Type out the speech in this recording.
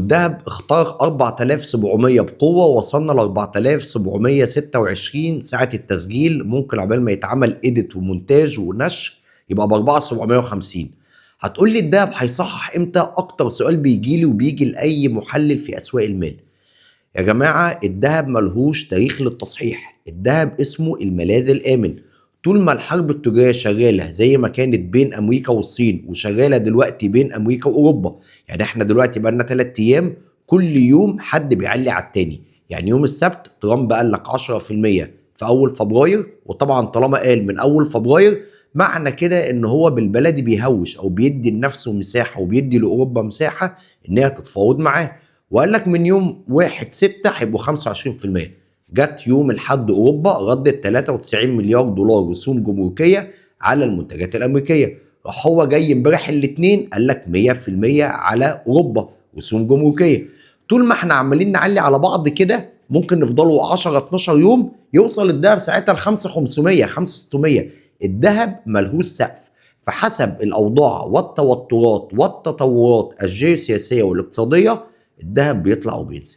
الذهب اخترق 4700 بقوة، وصلنا ل 4726 ساعة التسجيل. ممكن عقبال ما يتعمل edit ومونتاج ونشر يبقى ب 4750. هتقول لي الذهب هيصحح امتى؟ اكتر سؤال بيجي لي وبيجي لاي محلل في اسواق المال. يا جماعة الذهب ملهوش تاريخ للتصحيح، الذهب اسمه الملاذ الآمن. طول ما الحرب التجارية شغالة زي ما كانت بين أمريكا والصين وشغالة دلوقتي بين أمريكا وأوروبا، يعني احنا دلوقتي بقالنا 3 أيام كل يوم حد بيعلي على التاني. يعني يوم السبت ترامب قال لك 10% في أول فبراير، وطبعا طالما قال من أول فبراير معنى كده إن هو بالبلدي بيهوش أو بيدي لنفسه مساحة وبيدي لأوروبا مساحة إنها تتفاوض معاه. وقال لك من يوم 1/6 هيبقوا 25%. جت يوم الحد اوروبا ردت 93 مليار دولار رسوم جمركيه على المنتجات الامريكية. راح هو جاي امبارح الاثنين قال لك 100% على اوروبا رسوم جمركيه. طول ما احنا عمالين نعلي على بعض كده ممكن نفضلوا 10 12 يوم يوصل الذهب ساعتها ل 5500 5600. الذهب ملهوش سقف، فحسب الاوضاع والتوترات والتطورات الجيوسياسية والاقتصادية الذهب بيطلع وبينزل.